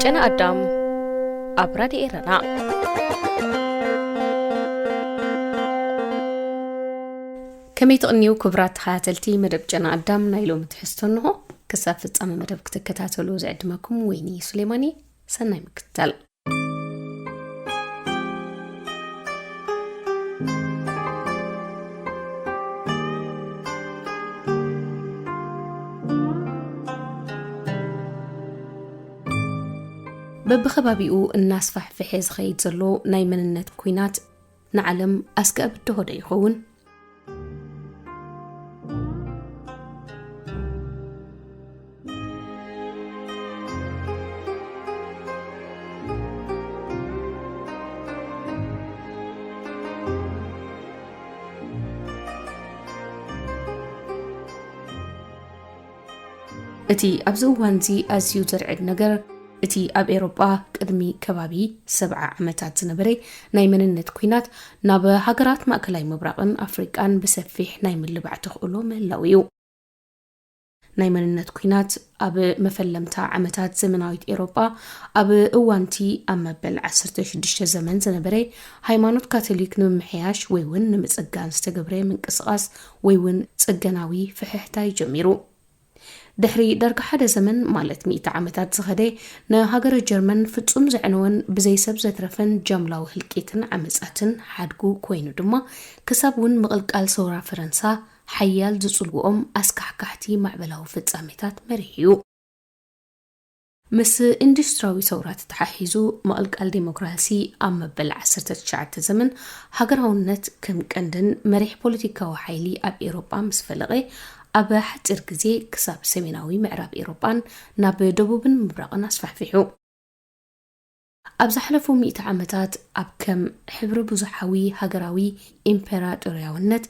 ጨና ኣዳም ኣብ ራድዮ ኤረና። ከመይ ትቕንዩ ክቡራት ተኸታተልቲ መደብ ጨና ኣዳም? ናይ ሎሚ ትሕዝቶ እንሆ። ክሳብ ፍጻመ መደብ ክትከታተሉ ዝዕድመኩም ወይኒ ሱሌማኒ። ሰናይ ምክትታል። በብኸባቢኡ እናስፋሕፍሐ ዝኸይድ ዘሎ ናይ መንነት ኲናት ንዓለም ኣስጋኢ ብድሆ ዶ ይኸውን? እቲ ኣብዚ እዋንዚ ኣዝዩ ዘርዕድ ነገር፣ እቲ ኣብ ኤውሮጳ ቅድሚ ከባቢ ሰብዓ ዓመታት ዝነበረ ናይ መንነት ኲናት፣ ናብ ሃገራት ማእከላይ ምብራቕን ኣፍሪቃን ብሰፊሕ ናይ ምልባዕ ተኽእሎ ምህላው እዩ። ናይ መንነት ኲናት ኣብ መፈለምታ ዓመታት ዘመናዊት ኤውሮጳ፣ ኣብ እዋንቲ ኣብ መበል ዓሰርተ ሽዱሽተ ዘመን ዝነበረ ሃይማኖት ካቶሊክ ንምምሕያሽ ወይ እውን ንምጽጋን ዝተገብረ ምንቅስቓስ ወይ እውን ጽገናዊ ፍሕሕታ እዩ ጀሚሩ። ድሕሪ ዳርጋ ሓደ ዘመን፣ ማለት ሚእቲ ዓመታት ዝኸደ፣ ንሃገረ ጀርመን ፍጹም ዘዕነወን ብዘይ ሰብ ዘትረፈን ጃምላዊ ህልቂትን ዓመጻትን ሓድጉ ኮይኑ ድማ፣ ክሳብ እውን ምቕልቃል ሰውራ ፈረንሳ ሓያል ዝጽልውኦም ኣስካሕካሕቲ ማዕበላዊ ፍጻሜታት መሪሑ እዩ። ምስ ኢንዱስትሪያዊ ሰውራ ተተሓሒዙ፣ ምቕልቃል ዴሞክራሲ ኣብ መበል ዓሰርተ ትሽዓተ ዘመን ሃገራውነት ከም ቀንድን መሪሕ ፖለቲካዊ ሓይሊ ኣብ ኤውሮጳ ምስ ፈለቐ፣ ኣብ ሓጺር ግዜ ክሳብ ሰሜናዊ ምዕራብ ኤውሮጳን ናብ ደቡብን ምብራቕን ኣስፋሕፊሑ። ኣብ ዝሓለፉ ሚእቲ ዓመታት፣ ኣብ ከም ሕብሪ ብዙሓዊ ሃገራዊ ኢምፔራጦርያውነት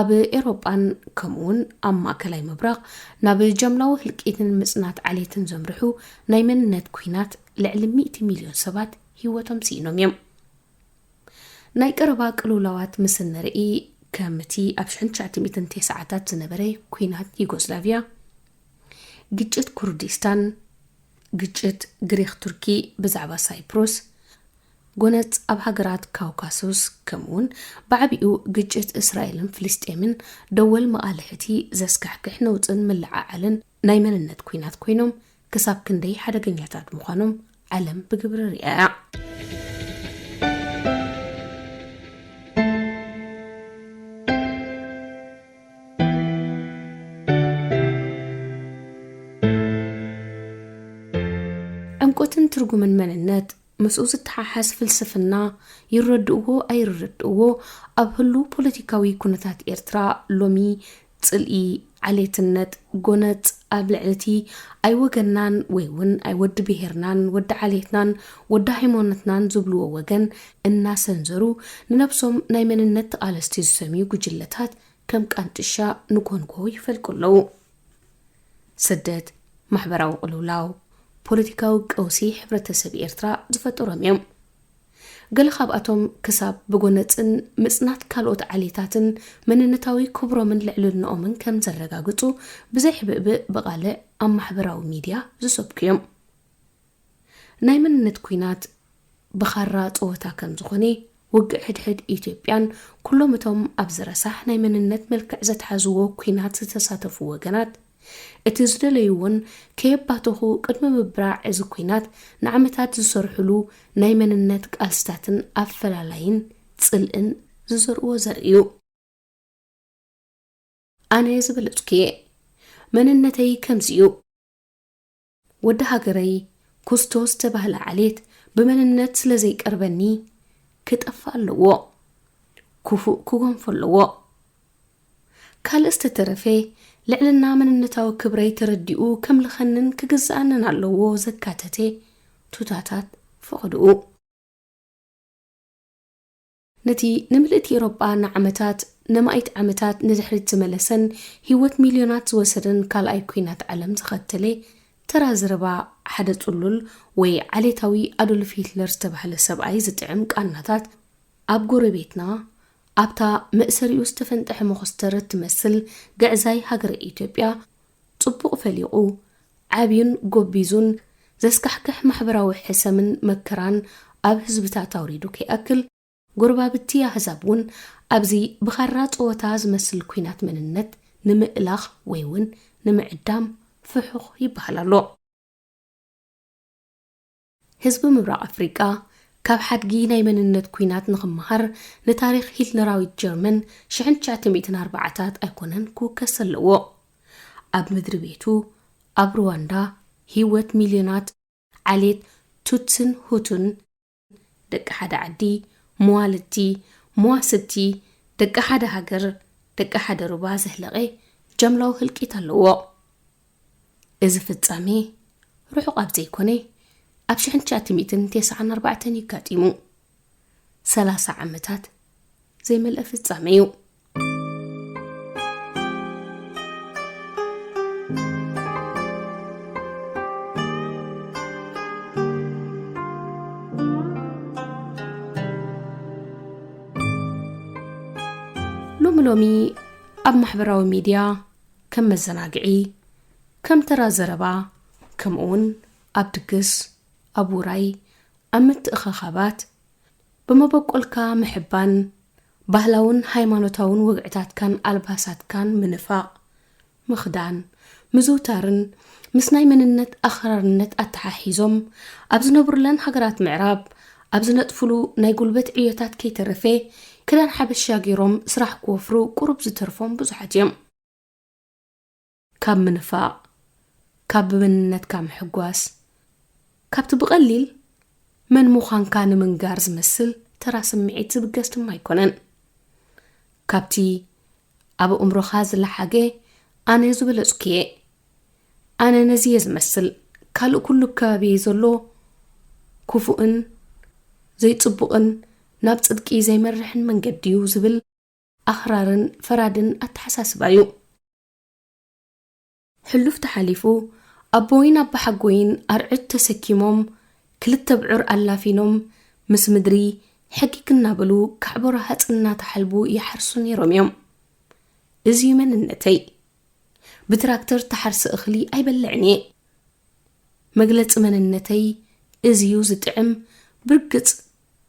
ኣብ ኤውሮጳን ከምኡውን ኣብ ማእከላይ ምብራቕ ናብ ጃምላዊ ህልቂትን ምጽናት ዓሌትን ዘምርሑ ናይ መንነት ኲናት ልዕሊ ሚእቲ ሚልዮን ሰባት ህይወቶም ስኢኖም እዮም። ናይ ቀረባ ቅልውላዋት ምስ እንርኢ፣ ከም እቲ ኣብ ሽሕን ትሽዓተ ሚእትን ተስዓታት ዝነበረ ኲናት ዩጎስላቪያ፣ ግጭት ኩርዲስታን፣ ግጭት ግሪኽ ቱርኪ ብዛዕባ ሳይፕሮስ፣ ጎነጽ ኣብ ሃገራት ካውካሶስ፣ ከምኡውን ብዓቢኡ ግጭት እስራኤልን ፍልስጤምን ደወል መቓልሕቲ ዘስካሕክሕ ነውጽን ምልዕዓልን ናይ መንነት ኲናት ኮይኖም፣ ክሳብ ክንደይ ሓደገኛታት ምዃኖም ዓለም ብግብሪ ርእያ እያ። ዕምቆትን ትርጉምን መንነት፣ ምስኡ ዝተሓሓዝ ፍልስፍና፣ ይረድእዎ ኣይረድእዎ፣ ኣብ ህሉው ፖለቲካዊ ኩነታት ኤርትራ ሎሚ፣ ጽልኢ፣ ዓሌትነት፣ ጎነጽ ኣብ ልዕሊ እቲ ኣይወገንናን ወይ እውን ኣይወዲ ብሄርናን ወዲ ዓሌትናን ወዲ ሃይማኖትናን ዝብልዎ ወገን እናሰንዘሩ፣ ንነብሶም ናይ መንነት ተቓለስቲ ዝሰምዩ ጉጅለታት ከም ቃንጥሻ ንጎንጎ ይፈልቁ ኣለዉ። ስደት፣ ማሕበራዊ ቅልውላው፣ ፖለቲካዊ ቀውሲ ሕብረተሰብ ኤርትራ ዝፈጠሮም እዮም። ገለ ካብኣቶም ክሳብ ብጎነጽን ምጽናት ካልኦት ዓሌታትን መንነታዊ ክብሮምን ልዕልንኦምን ከም ዘረጋግጹ ብዘይ ሕብእብእ ብቓልዕ ኣብ ማሕበራዊ ሚድያ ዝሰብኩ እዮም። ናይ መንነት ኲናት ብኻራ ጸወታ ከም ዝኾነ፣ ውግእ ሕድሕድ ኢትዮጵያን ኩሎም እቶም ኣብዚ ረሳሕ ናይ መንነት መልክዕ ዘትሓዝዎ ኲናት ዝተሳተፉ ወገናት፣ እቲ ዝደለይዎን ከየባተኹ ቅድሚ ምብራዕ እዚ ኲናት ንዓመታት ዝሰርሕሉ ናይ መንነት ቃልስታትን ኣፈላላይን ጽልእን ዝዘርእዎ ዘርኢ እዩ። ኣነ ዝበለጽኩ እየ። መንነተይ ከምዚ እዩ። ወዲ ሃገረይ ኩስቶ ዝተባህለ ዓሌት ብመንነት ስለ ዘይቀርበኒ ክጠፍእ ኣለዎ። ክፉእ ክጎንፎ ኣለዎ። ካልእ ዝተተረፈ ልዕልና መንነታዊ ክብረይ ተረዲኡ ከምልኸንን ክግዝኣንን ኣለዎ ዘካተተ ቱታታት ፈቐድኡ። ነቲ ንምልእቲ ኤውሮጳ ንዓመታት፣ ነማኢት ዓመታት ንድሕሪት ዝመለሰን ህይወት ሚልዮናት ዝወሰደን ካልኣይ ኲናት ዓለም ዘኸተለ ተራ ዘረባ ሓደ ጽሉል ወይ ዓሌታዊ ኣዶልፍ ሂትለር ዝተባህለ ሰብኣይ ዝጥዕም ቃናታት፣ ኣብ ጎረቤትና፣ ኣብታ መእሰሪኡ ዝተፈንጠሐ መኾስተር እትመስል ግዕዛይ ሃገረ ኢትዮጵያ፣ ጽቡቕ ፈሊቑ፣ ዓብዩን ጎቢዙን፣ ዘስካሕክሕ ማሕበራዊ ሕሰምን መከራን ኣብ ህዝብታት ኣውሪዱ ከይኣክል፣ ጎረባብቲ ኣህዛብ እውን ኣብዚ ብኻራ ጸወታ ዝመስል ኲናት መንነት ንምእላኽ ወይ እውን ንምዕዳም ፍሑኽ ይበሃል ኣሎ። ህዝቢ ምብራቕ ኣፍሪቃ ካብ ሓድጊ ናይ መንነት ኲናት ንኽመሃር ንታሪኽ ሂትለራዊት ጀርመን ሽሕን ትሽዓተ ሚእትን ኣርባዓታት ኣይኮነን ክውከስ ዘለዎ። ኣብ ምድሪ ቤቱ፣ ኣብ ሩዋንዳ፣ ህይወት ሚልዮናት ዓሌት ቱትስን ሁቱን፣ ደቂ ሓደ ዓዲ፣ መዋልድቲ፣ መዋስብቲ፣ ደቂ ሓደ ሃገር፣ ደቂ ሓደ ሩባ ዘህለቐ ጃምላዊ ህልቂት ኣለዎ። እዚ ፍጻሜ ርሑቕ ኣብ ዘይኮነ ኣብ ሽሕን ትሽዓተ ሚእትን ተስዓን ኣርባዕተን እዩ ኣጋጢሙ። ሰላሳ ዓመታት ዘይመልአ ፍጻሜ እዩ። ሎሚ ሎሚ ኣብ ማሕበራዊ ሚድያ ከም መዘናግዒ፣ ከም ተራ ዘረባ፣ ከምኡውን ኣብ ድግስ፣ ኣብ ውራይ፣ ኣብ ምትእኻኻባት፣ ብመበቆልካ ምሕባን፣ ባህላውን ሃይማኖታውን ወግዕታትካን ኣልባሳትካን ምንፋቕ፣ ምኽዳን፣ ምዝውታርን ምስ ናይ መንነት ኣኽራርነት ኣተሓሒዞም ኣብ ዝነብሩለን ሃገራት ምዕራብ፣ ኣብ ዝነጥፉሉ ናይ ጉልበት ዕዮታት ከይተረፈ፣ ክዳን ሓበሻ ገይሮም ስራሕ ክወፍሩ ቁሩብ ዝተርፎም ብዙሓት እዮም። ካብ ምንፋቕ፣ ካብ ብመንነትካ ምሕጓስ፣ ካብቲ ብቐሊል መን ምዃንካ ንምንጋር ዝመስል ተራ ስምዒት ዝብገስ ድማ ኣይኮነን። ካብቲ ኣብ ኣእምሮኻ ዝለሓገ ኣነ ዝበለጽኩ እየ፣ ኣነ ነዚ እየ ዝመስል፣ ካልእ ኩሉ ኣብ ከባቢየይ ዘሎ ክፉእን ዘይጽቡቕን ናብ ጽድቂ ዘይመርሕን መንገዲ እዩ ዝብል ኣኽራርን ፈራድን ኣተሓሳስባ እዩ። ሕሉፍ ተሓሊፉ፣ ኣቦይን ኣባሓጎይን ኣርዑት ተሰኪሞም፣ ክልተ ኣብዑር ኣላፊኖም፣ ምስ ምድሪ ሕጊግ እናበሉ ካዕቦሮ ሃጽ እናተሓልቡ ይሓርሱ ነይሮም እዮም። እዚ እዩ መንነተይ። ብትራክተር ተሓርሰ እኽሊ ኣይበልዕን እየ። መግለጺ መንነተይ እዚ እዩ ዝጥዕም። ብርግጽ፣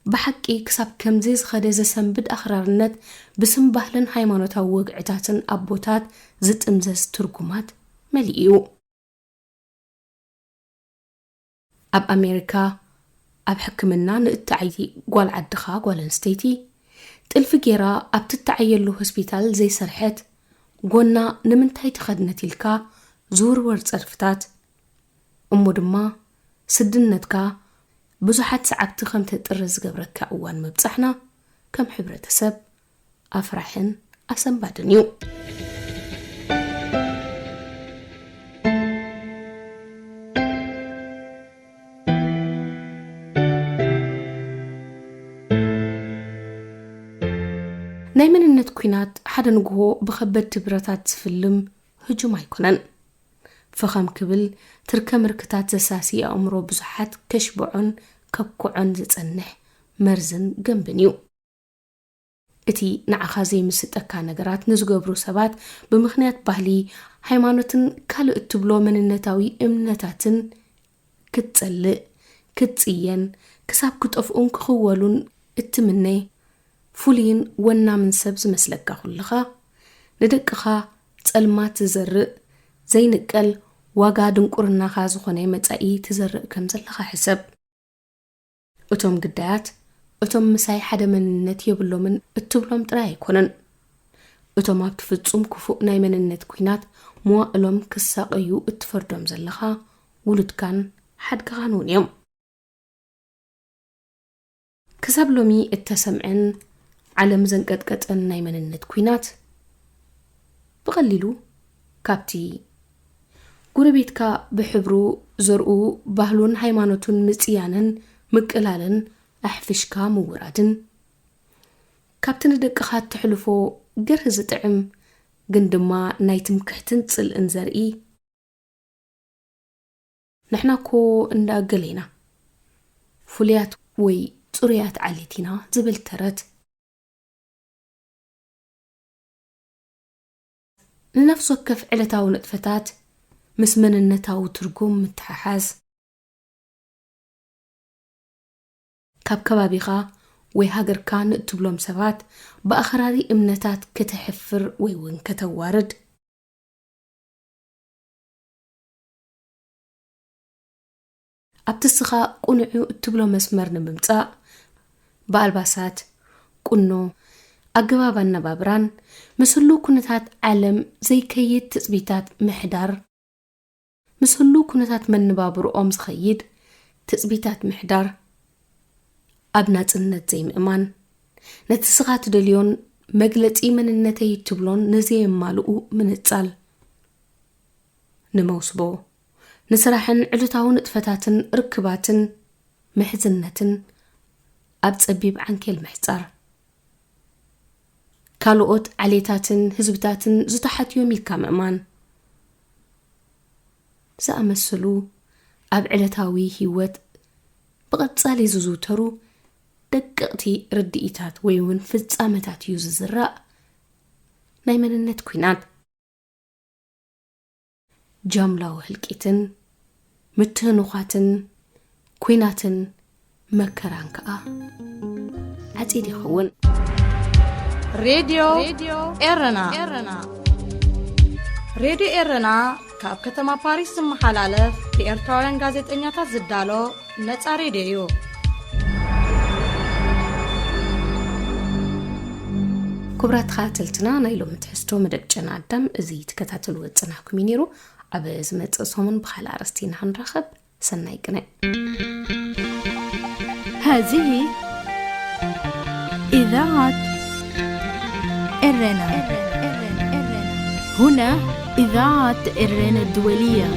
ብሓቂ ክሳብ ከምዚ ዝኸደ ዘሰንብድ ኣኽራርነት ብስም ባህልን ሃይማኖታዊ ወግዕታትን ኣቦታት ዝጥምዘዝ ትርጉማት መሊኡ እዩ። ኣብ ኣሜሪካ ኣብ ሕክምና ንእትዓይ ጓል ዓድኻ ጓል ኣንስተይቲ ጥልፊ ጌራ ኣብ ትተዓየሉ ሆስፒታል ዘይሰርሐት፣ ጎና ንምንታይ ተኸድነት ኢልካ ዝውርወር ጸርፍታት፣ እሞ ድማ ስድነትካ ብዙሓት ሰዓብቲ ከም ተጥሪ ዝገብረካ እዋን ምብጻሕና ከም ሕብረተሰብ ኣፍራሕን ኣሰንባድን እዩ። ናይ መንነት ኲናት ሓደ ንግሆ ብኸበድቲ ብረታት ዝፍልም ህጁም ኣይኮነን። ፈኸም ክብል ትርከ ምርክታት ዘሳሲ ኣእምሮ ብዙሓት ከሽብዖን ከኩዖን ዝጸንሕ መርዝን ገንብን እዩ። እቲ ንዓኻ ዘይምስጠካ ነገራት ንዝገብሩ ሰባት ብምኽንያት ባህሊ፣ ሃይማኖትን ካልእ እትብሎ መንነታዊ እምነታትን ክትጸልእ፣ ክትጽየን፣ ክሳብ ክጠፍኡን ክኽወሉን እትምነ ፍሉይን ወናምን ሰብ ዝመስለካ ኩልኻ፣ ንደቅኻ ጸልማት ዝዘርእ፣ ዘይንቀል ዋጋ ድንቁርናኻ ዝኾነ መጻኢ ትዘርእ ከም ዘለኻ ሕሰብ። እቶም ግዳያት፣ እቶም ምሳይ ሓደ መንነት የብሎምን እትብሎም ጥራይ ኣይኮነን። እቶም ኣብቲ ፍጹም ክፉእ ናይ መንነት ኲናት መዋእሎም ክሳቐዩ እትፈርዶም ዘለኻ ውሉድካን ሓድግኻን እውን እዮም። ክሳብ ሎሚ እተሰምዐን ዓለም ዘንቀጥቀጠን ናይ መንነት ኲናት፣ ብቐሊሉ ካብቲ ጎረቤትካ ብሕብሩ፣ ዘርኡ፣ ባህሉን ሃይማኖቱን ምጽያንን ምቅላልን ኣሕፊሽካ ምውራድን፣ ካብቲ ንደቅኻ እተሕልፎ ገርህ ዝጥዕም ግን ድማ ናይ ትምክሕትን ጽልእን ዘርኢ፣ "ንሕና እኮ እንዳ እገሌ ኢና፣ ፍሉያት ወይ ጽሩያት ዓሌት ኢና" ዝብል ተረት፣ ንነፍሲ ወከፍ ዕለታዊ ንጥፈታት ምስ መንነታዊ ትርጉም ምትሕሓዝ፣ ኣብ ከባቢኻ ወይ ሃገርካ ንእትብሎም ሰባት ብኣኽራሪ እምነታት ከተሕፍር ወይ እውን ከተዋርድ፣ ኣብቲ ንስኻ ቅኑዕ እዩ እትብሎ መስመር ንምምጻእ፣ ብኣልባሳት፣ ቁኖ፣ ኣገባብ ኣነባብራን ምስ ህሉው ኩነታት ዓለም ዘይከይድ ትጽቢታት ምሕዳር፣ ምስ ህሉው ኩነታት መነባብርኦም ዝኸይድ ትጽቢታት ምሕዳር፣ ኣብ ናጽነት ዘይምእማን፣ ነቲ ንስኻ ትደልዮን መግለጺ መንነተይ እትብሎን ንዘየማልኡ ምንጻል፣ ንመውስቦ፣ ንስራሕን ዕለታዊ ንጥፈታትን ርክባትን ምሕዝነትን ኣብ ጸቢብ ዓንኬል ምሕጻር፣ ካልኦት ዓሌታትን ህዝብታትን ዝተሓትዮም ኢልካ ምእማን ዝኣመሰሉ ኣብ ዕለታዊ ህይወት ብቐጻሊ ዝዝውተሩ ደቀቕቲ ርድኢታት ወይ እውን ፍጻመታት እዩ ዝዝራእ ናይ መንነት ኲናት። ጃምላዊ ህልቂትን ምትህንዃትን ኲናትን መከራን ከኣ ዓጺድ ይኸውን። ሬድዮ ኤረና። ሬድዮ ኤረና ካብ ከተማ ፓሪስ ዝመሓላለፍ ብኤርትራውያን ጋዜጠኛታት ዝዳሎ ነጻ ሬድዮ እዩ። ክቡራት ተኸታተልትና፣ ናይ ሎሚ ትሕዝቶ መደብ ጨና ኣዳም እዚ ትከታተልዎ ዝጸናሕኩም እዩ ነይሩ። ኣብ ዝመጽእ ሰሙን ብኻልእ ኣርእስቲ ኢና ክንራኸብ። ሰናይ ቅነ። هذه إذاعة إرنا. هنا إذاعة إرنا الدولية.